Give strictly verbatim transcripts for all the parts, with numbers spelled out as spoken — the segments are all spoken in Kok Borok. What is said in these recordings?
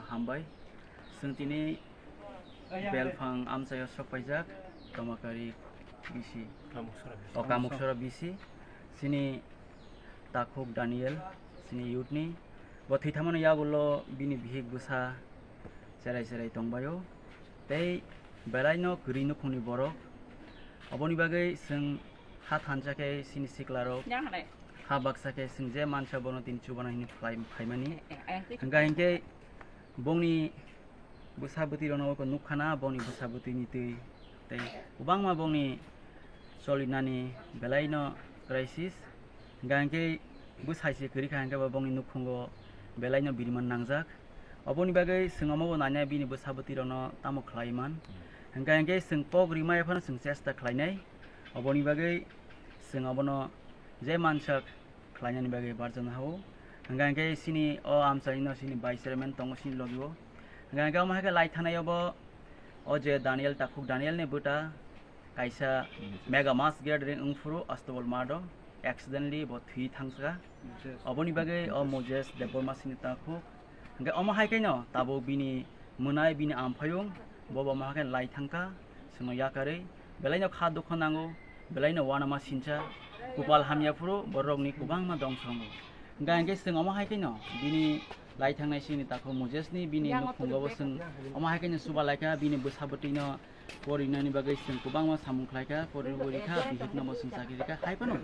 Hambai. Chwng tini Belphang amchaio sokpaijak, Tomakari B C. Kamuksora B C. O Kamuksora B C. Chini takhuk Daniel, chini youth ni. Bo thwithamani yagulo bini bihik bwsa cherai cherai tongbaio. Tei belaino kwrwi nukhungni borok. Oboni bagwi chwng ha thansa khe chini siklarok, ha baksa khe chwng je mansa bono tini chubana hwnwi phlai-, phaimani. Hwnkha hinkhe bongni bwsa bwtwirokno oko nukkhana, bongni bwsa bwtwini twi tei kwbangma bongni cholinani belaino crisis. Hwnkha hinkhe bwsai se kwrwi kha hinkhe bo bongni nukhungo belaino biriman nangjak. Oboni bagwi chwng omo bo nainai bini bwsa bwtwirokno tamo khlai man. Hwnkha hinkhe chwng kok rimaya phano chwng chesta khlainai. Oboni bagwi chwng obono je mansak khlainani bagwi barjana hao. Hwnkha hinkhe chini o amchaino chini vice chairman tongo chini logio. Hwnkha hinkhe omo hai khe lai thanaio bo o je Daniel takhuk Daniel ni bwta kaisa mega mass gathering wngphuru Astobal Mado accidentally bo thwi thangsa. Oboni bagwi o Moses Debbarma chini takhuk. Hwnkhe omo hai khe no tabuk bini mwnai bini amphayung bo bo omo hai khe lai thangkha chwngno yakarwi. Belaino kha dukha nango, belaino uanama sincha, kupal hamya phuru borokni kwbangma dongso wngo. Hwnkha hinkhe chwng omo hai khe no bini lai thangnai chini takhuk Moses ni bini nukhungo bo chwng omo hai khe no chuba lai kha bini bwsa bwtwino porinani bagwi chwng kwbangma samung khlai kha, pori pori kha, bihikno bo chwng chakri rikha, hai phano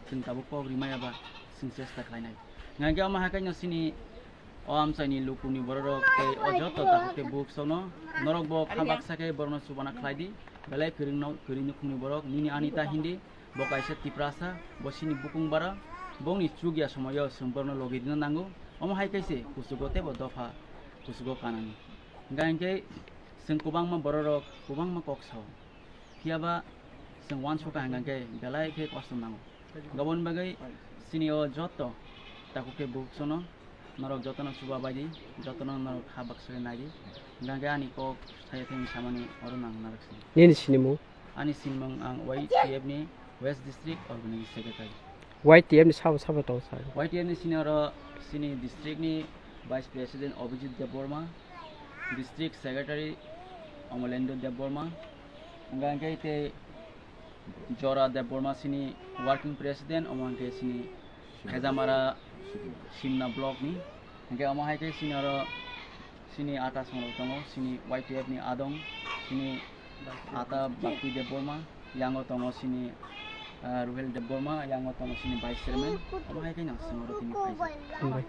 chwng tabuk kok rimaya ba chwng chesta khlainai. Hwnkha hinkhe omo hai khe no chini o amchaini lukuni bororok tei o joto takhuk tei bukhuksongno norok bo kha baksa khe borokno chubana khlai di, belai kwrwngno, kwrwi nukhungni borok nini ani ta hindi, bo kaisa Tiprasa, bo chini bukung bara, bongni chukya somoio chwng borokno logi rina nango, omo hai khe se kuchugo tei bo dopha kuchugo kanani. Hwnkha hinkhe chwng kwbangma bororok kwbangma kok sao. Phiya ba chwng uansukha hwnkha khe belai khe kosto nango. Aboni bagwi chini o joto takhuk tei bukhuksongno norok jotono chuba bai di, jotono norok ha baksa khe nai di. Hwnkha khe ani kok saya thani samani oro nang narwk sini. Nini sinimung? Ani sinimung ang Y T F ni West District Organizing Secretary. Y T F ni sabo sabo tong sa? Y T F ni sini oro chini district ni Vice President Abhijit Debbarma, District Secretary Omolendra Debbarma, hwnkha hinkhe tei Jora Debbarma chini Working President, omo hinkhe chini Khejamara Simna Block ni, hinkhe omo hai khe chini oro chini ata songrok tongo, chini Y T F ni adong, chini ata Bakti Debbarma, yango tongo chini, ah, Ruhel Debbarma, yango tongo chini Vice Chairman, omo hai khe no chwng oro tini phaijak. Hambai.